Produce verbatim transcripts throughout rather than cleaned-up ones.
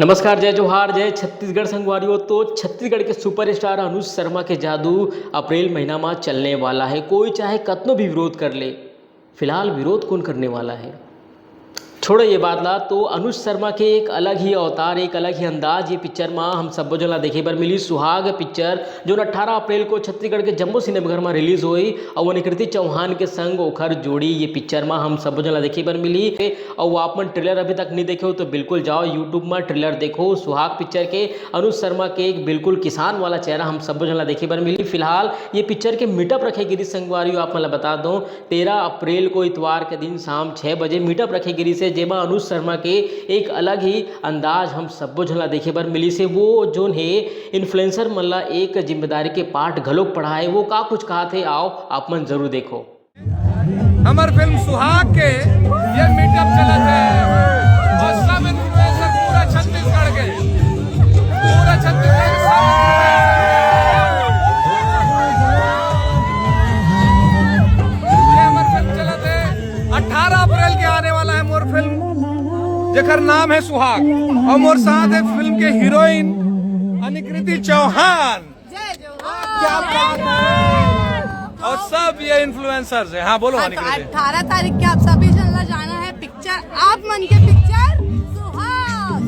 नमस्कार, जय जोहार, जय छत्तीसगढ़ संगवारियों। तो छत्तीसगढ़ के सुपरस्टार अनुज शर्मा के जादू अप्रैल महीना मा चलने वाला है। कोई चाहे कतनो भी विरोध कर ले, फिलहाल विरोध कौन करने वाला है? छोड़ो ये बात ला। तो अनुज शर्मा के एक अलग ही अवतार, एक अलग ही अंदाज ये पिक्चर मा हम सब्बो झन ला देखे बर मिली। सुहाग पिक्चर, जो अट्ठारह अप्रैल को छत्तीसगढ़ के जम्मो सिनेमाघर मा रिलीज होई, और वो निकृति चौहान के संग ओखर जोड़ी ये पिक्चर मा हम सब्बो झन ला देखे बर मिली। और वो आप मन ट्रेलर अभी तक नहीं देखे हो तो बिल्कुल जाओ YouTube मा ट्रेलर देखो। सुहाग पिक्चर के अनुज शर्मा के एक बिल्कुल किसान वाला चेहरा हम सब्बो झन ला देखे बर मिली। फिलहाल ये पिक्चर के मीटअप रखे गिरी संगवारी, आप मन ला बता दो, तेरह अप्रैल को इतवार के दिन शाम छः बजे मीटअप रखे गिरी से, जेमा अनुज शर्मा के एक अलग ही अंदाज हम सब्बो झन ला देखे बर मिली से। वो जोन हे इन्फ्लुएंसर मन ला एक जिम्मेदारी के पाठ घलोक पढ़ाए, वो का कुछ कहा थे, आओ आप मन जरूर देखो। हमर फिल्म सुहाग के ये मीटअप चलत है और सब इन्फ्लुएंसर पूरा छत्तीसगढ़ के, पूरा छत्तीसगढ़ के सब ये हमर फिल्म चलत है। अठारह अप्रैल के आने वाला है मोर फिल्म, जेकर नाम है सुहाग, और मोर साथ है फिल्म के हीरोइन अनिकृति चौहान। जय जोहार। क्या बात है। और सब ये इन्फ्लुएंसर्स है। हाँ, बोलो, हाँ, तो अनिकृति। अठारह तारीख के आप सभी जन ला जाना है पिक्चर, आप मन के पिक्चर सुहाग।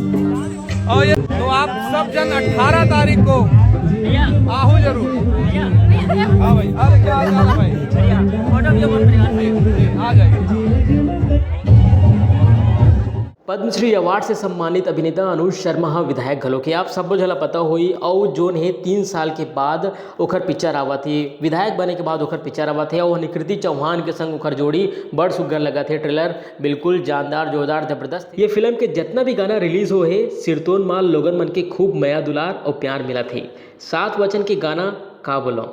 और ये तो आप सब जन अठारह तारीख को भैया। आहू जरूर। भैया। हाँ भाई, अरे क्या हाल चाल है भाई? भैया, फोटो वीडियो कौन करेगा? आ जाइए। पद्मश्री अवार्ड से सम्मानित अभिनेता अनुज शर्मा ह विधायक घलो के आप सब्बो झन ला पता होही, अउ जोन हे तीन साल के बाद ओखर पिक्चर आवत हे, विधायक बने के बाद ओखर पिक्चर आवत हे, अउ निकृति चौहान के संग ओखर जोड़ी बड़ सुग्घर लगत हे। ट्रेलर बिल्कुल जानदार, जोरदार, जबरदस्त। ये फिल्म के जितना भी गाना रिलीज हो हे, सिरतोन मा लोगन मन के खूब मया दुलार अउ प्यार मिलत हे। सात वचन के गाना का बोलो,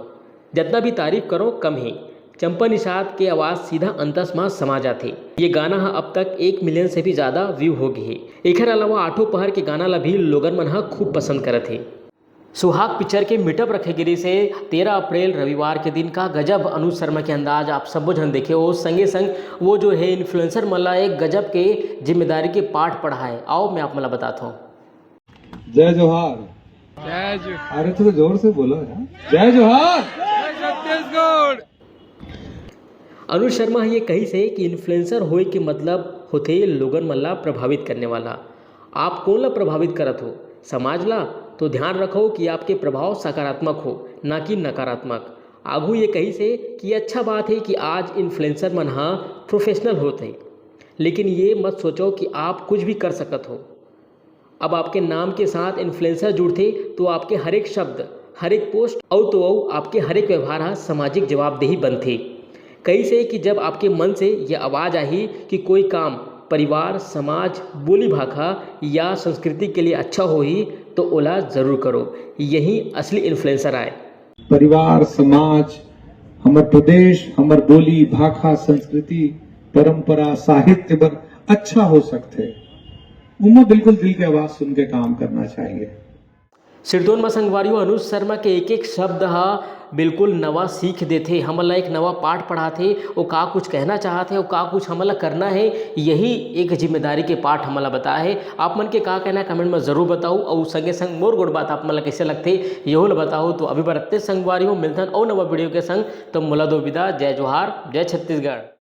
जितना भी तारीफ करो कम हे। चंपा निषाद के आवाज सीधा अंतस मा समा जाथे। ये गाना ह अब तक एक मिलियन से भी ज्यादा व्यू हो गे हे। एखर अलावा आठों पहर के गाना ला भी लोगन मन ह खूब पसंद करत हे। सुहाग पिक्चर के मीटअप रखे गिरी से तेरह अप्रैल रविवार के दिन। का गजब अनुज शर्मा के अंदाज, आप सब्बो झन देखे हो। संगे संग वो जो हे इन्फ्लुएंसर मन ला एक गजब के जिम्मेदारी के पाठ पढ़ाए। आओ मैं आप मन ला बतात हूँ। जय जोहार। जय जोहार। अरे थोड़ा जोर से बोलो यार। जय जोहार। जय छत्तीसगढ़। अनुज शर्मा ह ये कहिस हे कि इन्फ्लुएंसर होए के मतलब होथे लोगन मन ला प्रभावित करने वाला। आप कोन ला प्रभावित करत हो? समाज ला? तो ध्यान रखो कि आपके प्रभाव सकारात्मक हो, ना कि नकारात्मक। आगू ये कहिस हे कि अच्छा बात हे कि आज इन्फ्लुएंसर मन ह प्रोफेशनल होत हे, लेकिन ये मत सोचो कि आप कुछ भी कर सकत हो। अब आपके नाम के साथ इन्फ्लुएंसर जुड़थे, तो आपके हर एक शब्द, हर एक पोस्ट अउ तो अउ आपके हर एक व्यवहार ह सामाजिक जवाबदेही बनथे। कहिस हे कि जब आपके मन से ये आवाज आही कि कोई काम परिवार, समाज, बोली भाखा या संस्कृति के लिए अच्छा होही, तो ओला जरूर करो। यही असली इन्फ्लुएंसर आय। परिवार, समाज, हमर प्रदेश, हमर बोली, भाखा, संस्कृति, परंपरा, साहित्य बर अच्छा हो सकथे। उमा बिल्कुल दिल के आवाज सुन के काम करना चाहिए। सिरतोन म संगवारी हो, अनुज शर्मा के एक-एक शब्द ह बिल्कुल नवा सीख देथे, हमन ला एक नवा पाठ पढ़ाथे, वो का कुछ कहना चाहत हे, वो का कुछ हमन ला करना हे, यही एक जिम्मेदारी के पाठ हमन ला बताए हे। आप मन के का कहना हे, कमेंट म जरूर बताओ, अउ संगे संग मोर गोठ बात आप मन ला कइसे लगथे, यहू ला बताओ। तो अभी बर अतने संगवारी हो, मिलथन अउ नवा वीडियो के संग, तो मोला दो विदा, जय जोहार, जय छत्तीसगढ़।